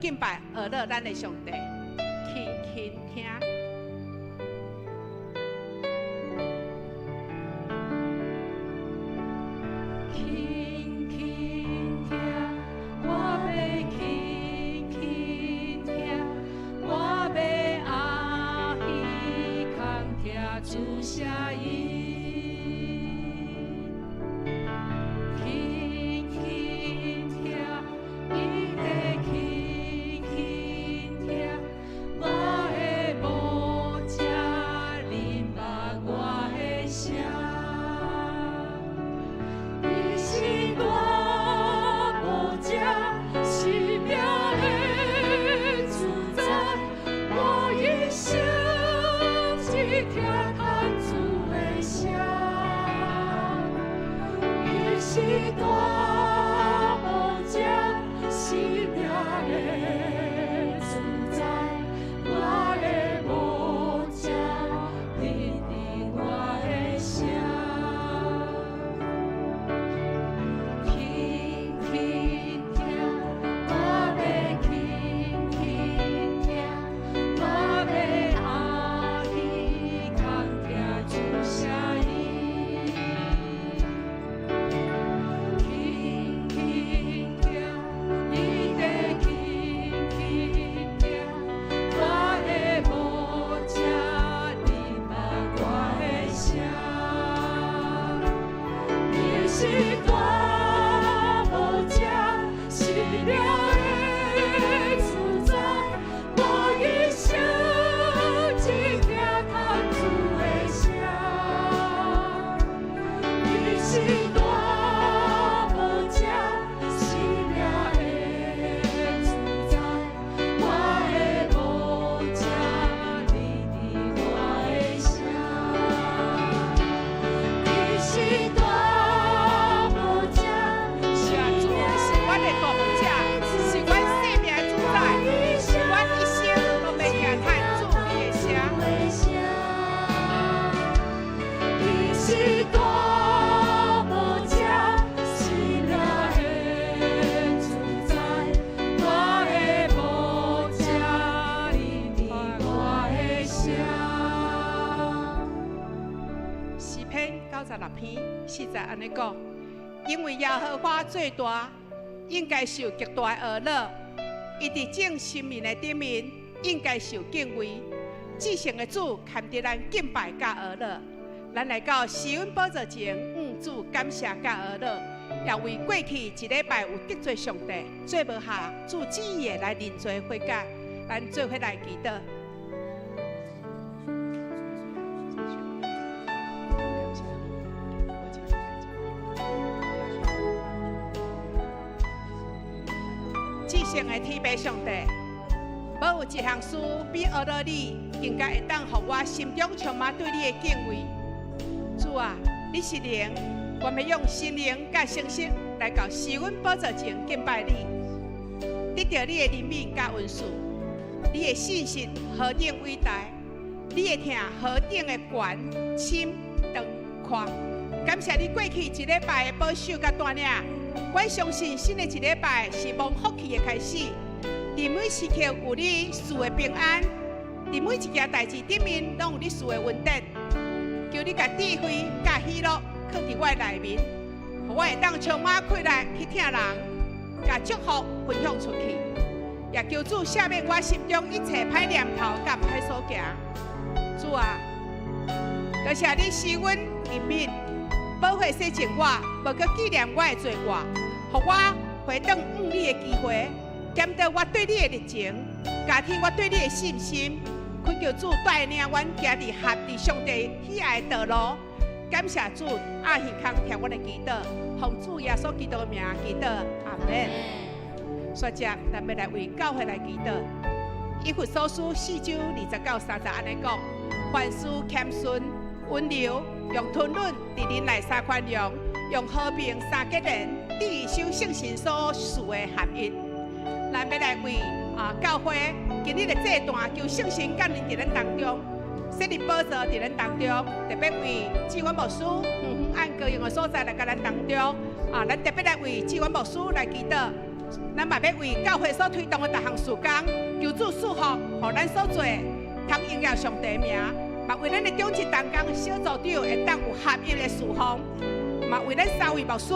敬拜呵咾咱的上帝，輕輕聽。輕輕聽，我欲輕輕聽，我欲阿耳孔聽主聲音。輕輕聽，伊咧輕輕聽，我的牧者恁捌我的聲。伊是大牧者，生命的主宰，我一生只聽牽主的聲。伊是大牧者，生命的主宰，我的牧者，认得我的聲。輕輕聽，我欲輕輕聽，我欲阿耳孔聽主聲音。輕輕聽，伊咧輕輕聽，我的牧者恁捌我的聲。伊是大牧者，生命的主宰，我一生只聽牽主的聲。伊是大牧者，生命的主宰，我的牧者认得我的聲。伊是大牧者，是啊，主，你是阮的大牧者，是阮生命的主宰，阮一生攏欲聽牽主你的聲。伊是大牧者，生命的主宰，我的牧者认得我的聲。詩篇96篇4節按呢講，因為耶和華最大，應該受極大的呵咾，伊佇眾神明的頂面，應該受敬畏。至聖的主，堪得咱敬拜佮呵咾。咱來到施恩寶座前，向主感謝佮呵咾，也為過去一禮拜有得罪上帝、做無合主旨意的來認罪悔改，咱做伙來祈禱。至聖的天父上帝，無有一項事比呵咾你更加會當予我心中充滿對你的敬畏。主啊，你是靈，我欲用心靈佮誠實來到施恩寶座前敬拜你，得著你的憐憫佮恩賜，你的信實何等偉大，你的疼何等的懸深長闊。感謝你過去一禮拜的保守佮帶領，我相信新的一禮拜是蒙福氣的開始。佇每時刻有你賜的平安，佇每一件代誌頂面攏有你賜的恩典。求你共智慧佮喜樂囥佇我的內面，予我會當充滿氣力去疼人，共祝福分享出去。也求主赦免我心中一切歹念頭佮歹所行。主啊，多謝你施阮憐憫，寶血洗淨我，無閣紀念我的罪過，予我回轉向你的機會，檢討我對你的熱情，加添我對你的信心。懇求主帶領阮行佇合佇上帝喜愛的道路。感謝主，阿耳孔聽阮的祈禱，奉主耶穌基督的名祈禱，阿門。煞接，咱欲來為教會來祈禱。以弗所書4章20到30按呢講：凡事謙遜、溫柔，用吞忍佇忍耐三寬容，用和平三結連，致守聖神所賜的合一。咱欲來為教會今日的祭壇，求聖神降臨佇咱當中，設立寶座佇咱當中，特別為志遠牧師遠遠按高雄的所在來佮咱當中，咱特別來為志遠牧師來祈禱。咱嘛欲為教會所推動的逐項事工，求主賜福，予咱所做的，通榮耀上帝名。嘛為咱的長執同工小組長會當有合一的侍奉，嘛為咱三位牧師，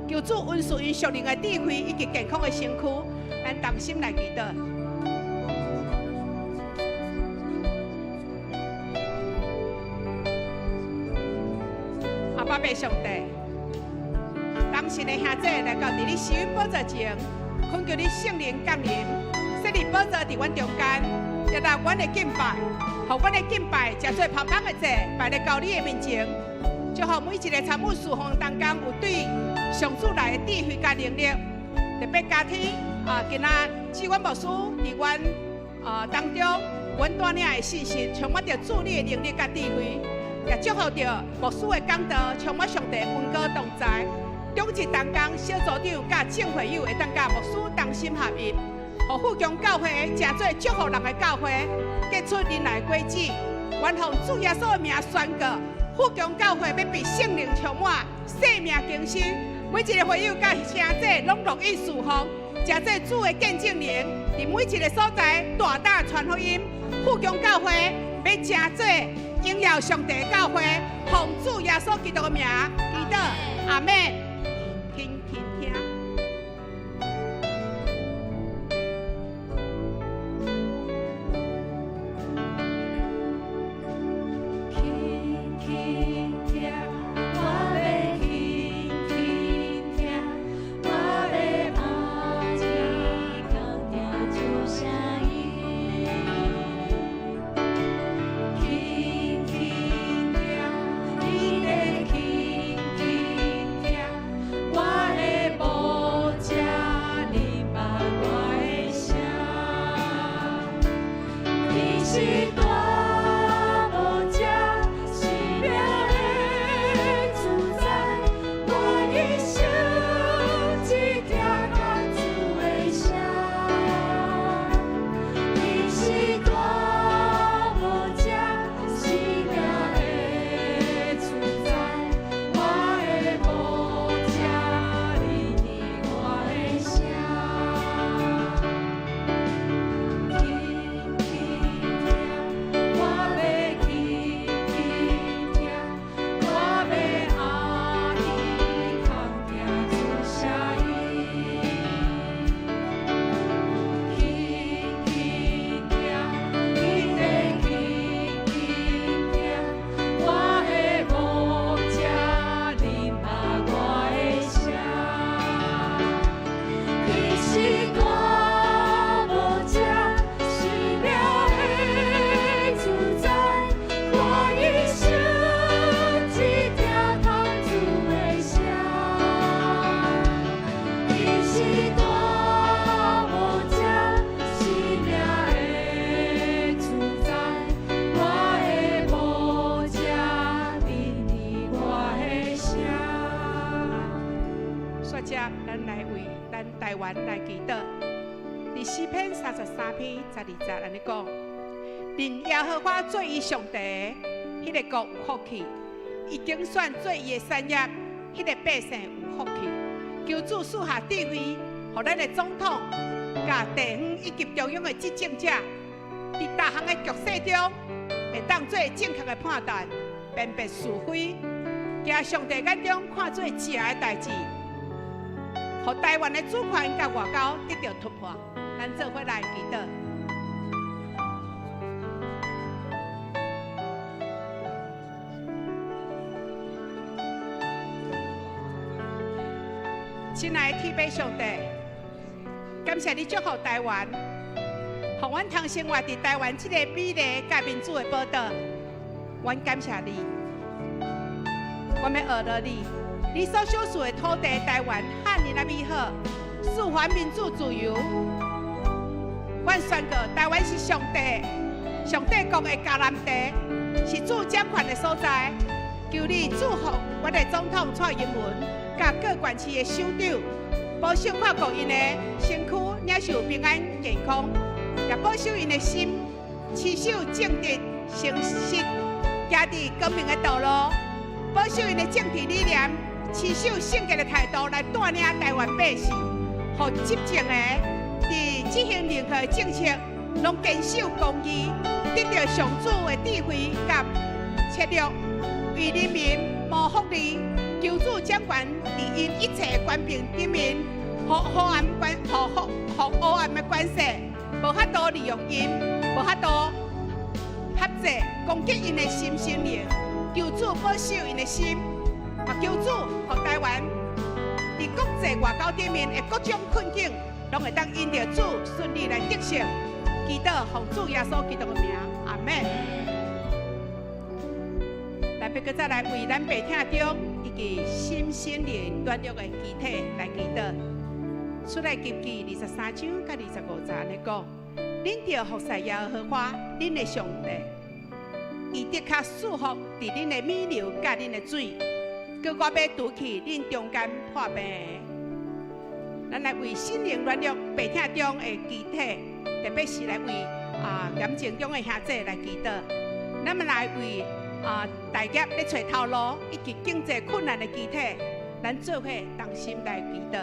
求主恩賜𪜶屬靈的智慧以及健康的身軀，咱同心來祈禱。阿爸父上帝，同心的兄弟來到佇你施恩寶座前，懇求你聖靈降臨，設立寶座佇阮中間，接納阮的敬拜，予阮的敬拜成做芳香的祭，擺來到你的面前。祝福每一个參與侍奉同工有對上主來的智慧佮能力，特別家庭啊，今仔志遠牧師佇阮啊當中，阮帶領的信息，充滿著主你的能力佮智慧，也祝福著牧師的講道，充滿上帝恩膏同在。長執同工小組長佮眾會友會當佮牧師同心合一，予富強教會成做祝福人的教會，結出仁愛果子。願奉主耶穌的名宣告，富強教會欲被聖靈充滿，生命更新。每一个會友佮兄弟攏樂意侍奉，成做主的見證人，佇每一个所在大膽傳福音。富強教會欲成做榮耀上帝的教會，奉主耶穌基督的名祈禱，阿們。輕輕聽。輕輕聽，我欲輕輕聽，我欲安靜聆聽主聲音。輕輕聽，你咧輕輕聽，我的牧者你捌我的聲。你是大牧者，生命的主宰，我一生只聽到主的聲。你是大牧者，生命的主宰，我的牧者，你聽我的聲。輕輕聽，我欲輕輕聽，我欲安靜聆聽主聲音。輕輕聽，你咧輕輕聽，我的牧者，你捌我的聲。你是大牧者，生命的主宰，我一生只聽到主的聲。你是大牧者，生命的主宰，我的牧者，你聽我的聲。煞接，咱來為咱台灣來祈禱。佇詩篇33篇12節按呢講：認耶和華做伊上帝，彼个國有福氣；伊揀選做伊的產業，彼个百姓有福氣。求主賜下智慧，予咱的總統、佮地方以及中央的執政者，佇逐項的局勢中，會當做正確的判斷，辨別是非，行上帝眼中看做正的代誌。予台灣的主權佮外交得著突破，咱做伙來祈禱。親愛的天父上帝，感謝你祝福台灣，予阮通生活佇台灣這個美麗佮民主的寶島。阮感謝你，阮欲學著你。你所賞賜的土地，台灣遐爾仔美好，賜還民主自由。阮宣告，台灣是上帝、上帝國的迦南地，是主掌權的所在。求你祝福阮的總統蔡英文，佮各縣市的首長，保守看顧𪜶的身軀，領受平安健康，也保守𪜶的心，持守正直、誠實，行佇光明的道路，保守𪜶的政治理念。持守聖潔的態度來帶領台灣百姓，予予執政的佇執行任何政策，攏堅守公義，得著上主的智慧佮策略，為人民謀福利。求主掌權佇𪜶一切權柄頂面，予黑暗權，予予黑暗的權勢，無法度利用𪜶，無法度轄制攻擊𪜶的心心靈。求主保守𪜶的心，嘛求主予台灣佇國際外交頂面的各種困境，攏會當因著主順利來得勝。祈禱奉主耶穌基督的名，阿門。來，欲閣再來為咱白疼中以及心心靈軟弱的肢體來祈禱。出埃及記23章佮25節按呢講：恁著服侍耶和華，恁的上帝，伊的確賜福佇恁的米糧佮恁的水，閣我欲除去恁中間破病的。咱來為心靈軟弱白疼中的肢體，特別是來為癌症中的兄弟來祈禱。咱們來為大業咧揣頭路以及經濟困難的肢體，咱做伙同心來祈禱。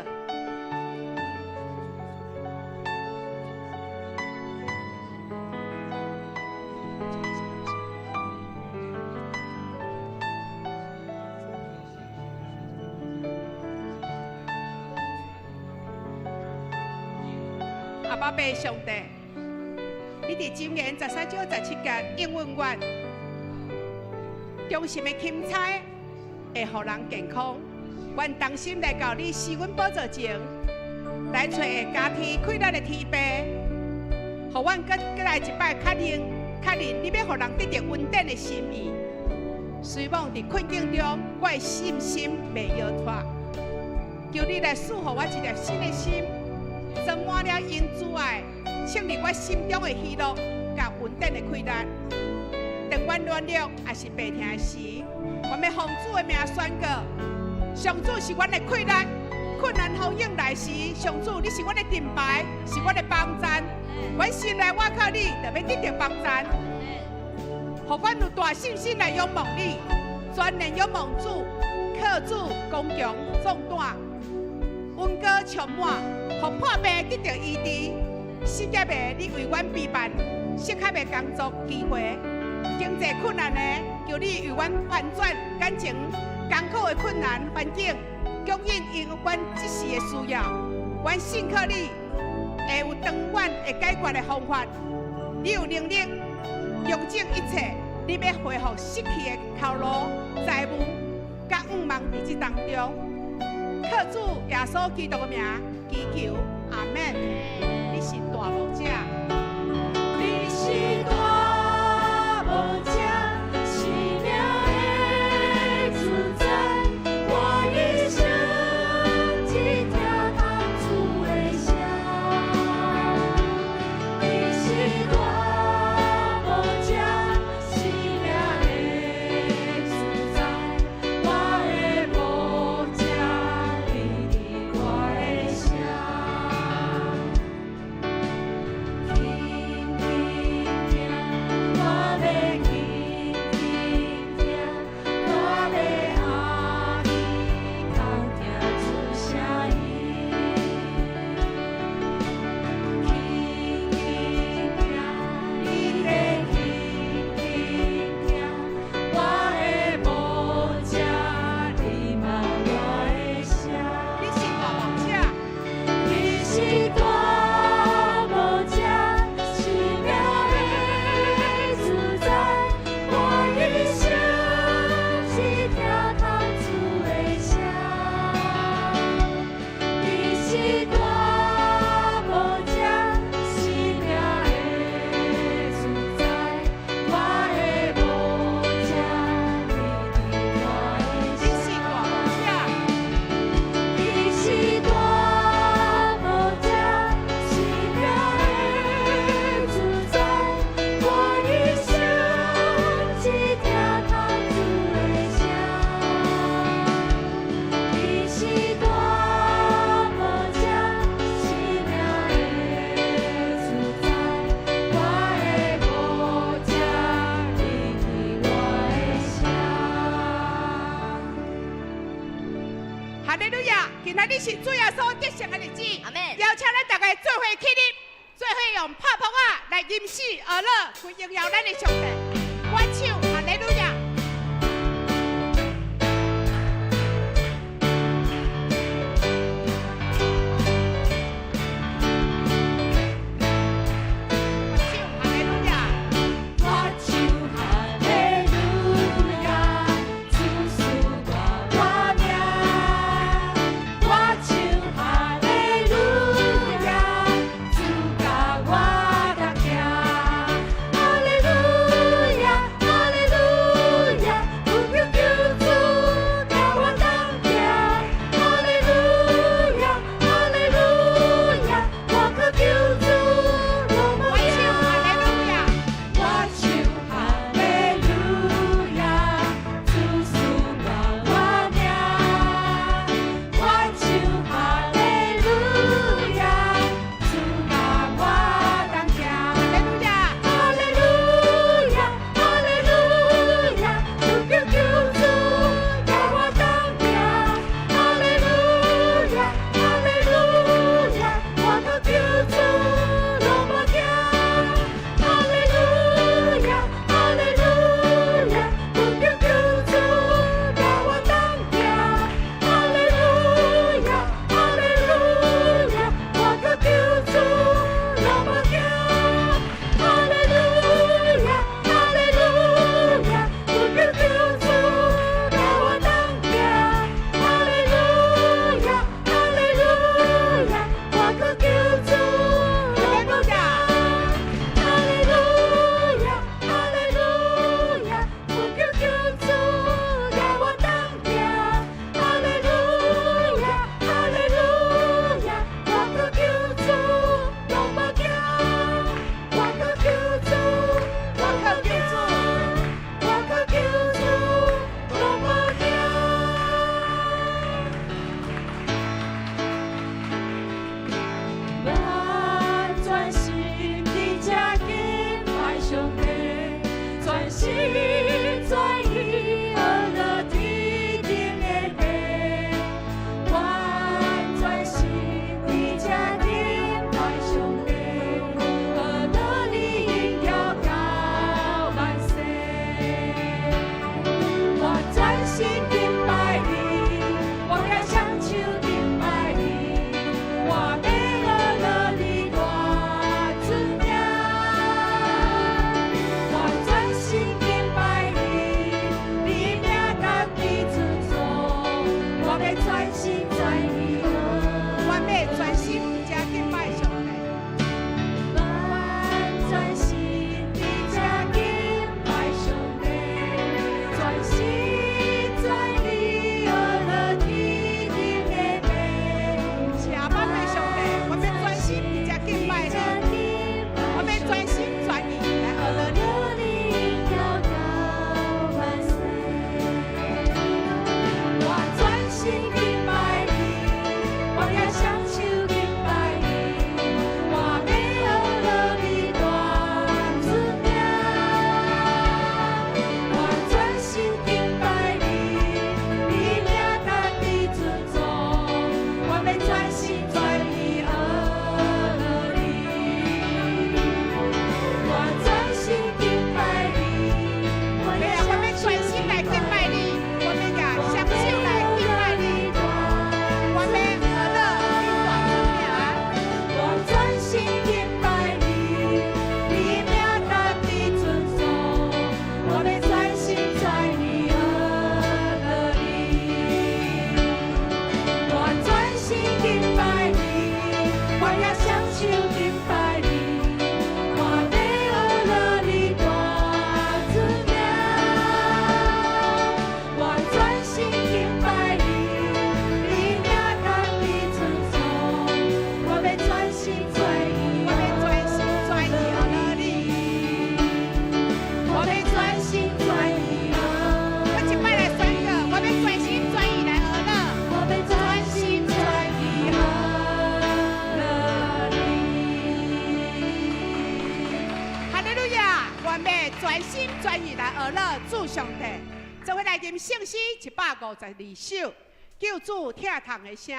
阿爸父上帝，你佇箴言13章17節應允阮，忠心的欽差會予人健康。阮同心來到你施恩寶座前，來揣會加添氣力的天父，予阮閣閣來一擺確認，確認你欲予人得著恩典的心意。雖罔佇困境中，我的信心袂搖脫。求你來賜予我一粒新的心，裝滿了𪜶慈愛，清理我心中的喜樂佮恩典的氣力。當阮軟弱抑是病疼的時，我欲奉主的名宣告：上主是阮的氣力。困難風湧來時，上主你是阮的盾牌，是阮的幫贊。阮心內倚靠你，就欲得著幫贊。予阮有大信心來仰望你，全然仰望主，靠主剛強壯膽，恩膏充滿，予破病得著醫治。失業的你為阮備辦適合的工作機會。經濟困難的，求你為阮翻轉感情艱苦的困難環境，供應𪜶阮這時的需要。阮信靠你會有長遠會解決的方法。你有能力重整一切，你欲恢復失去的頭路、財物、佮向望佇這當中。靠主耶穌基督的名祈求，阿門。你是大牧者，你是大牧者，生命的主宰，我一生只聽通主的聲。你是大牧者，生命的主宰，我的牧者，你伫我的聲。輕輕聽，我欲輕輕聽，我欲阿耳空聽主聲音。輕輕聽，你欲輕輕聽，我的牧者，你嘛我的聲。你是大牧者，你是大牧者，生命的主宰，我一生只聽通主的聲。你是大牧者，生命的主宰，我的牧者，你伫我的你是大牧者，你是大牧者，生命的主宰，我一生只聽通主的聲。你是大牧者，生命的主宰，我的牧者，你伫我的聲。哈利路亞！今仔日是主耶穌得勝的日子。阿門。邀請咱大家做伙起立，做伙用拍拍仔來吟詩學樂，去榮耀咱的上帝。我唱哈利路亞。我唱哈利路亞。我唱哈利路亞，主賜我活命。我唱哈利路亞，主教我同行。哈利路亞，哈利路亞，求求救主教我同行。哈利路亞，哈利路亞，我靠救主攏無我唱哈利路亞。我唱哈利路亞，主賜我活命。我唱哈利路亞，主教我同行。哈利路亞。哈利路亞，哈利路亞，求求救主教我同行。哈利路亞，哈利路亞，我靠救主攏無驚。哈利路亞，哈利路亞，求求救主教我同行。哈利路亞，哈利路亞，我靠救主攏無驚。哈利路亞，哈利路亞，求求救主教我同行。哈利路亞，哈利路亞，我靠救主攏無驚。哈利路亞，哈利路亞，求求救主教我同行。哈利路亞，哈利路亞，我靠救主攏無驚。我靠救主，我靠救主，我靠救主攏無驚。我專心佇這敬拜上帝，專心專意學樂天頂的父。我專心佇這敬拜上帝，學樂你榮耀到萬世。我專心敬拜你，我舉雙手敬拜你，我欲學樂你大尊名。我專心敬拜你，你名家己尊崇，我欲專心專意學。我欲專心佇這敬拜上帝。我專心佇這敬拜上帝，專心專意學樂天頂的父。是啊，我的上帝，我欲專心佇這敬拜你，我欲專心專意來學樂你。我專心敬拜你，我舉雙手敬拜你，我欲學樂你大尊名。我專心敬拜你，你名家己尊崇，我欲專心專意學樂你。我專心敬拜你，對啊，我欲專心來敬拜你，我欲舉雙手來敬拜你，我欲學樂你大尊名。我專心敬拜你，你名家己尊崇，我欲專心專意學樂你。我專心敬拜你，我舉雙手敬拜你，我欲學樂你大尊名。我專心敬拜你，你名家己尊崇，我欲專心專意，我欲專心專意學樂你。我欲專心專意學。我一擺來宣告，我欲專心專意來學樂。我欲專心專意學樂你。哈利路亞！我欲專心專意來學樂主上帝。做伙來吟聖詩152首，救主疼痛的聲。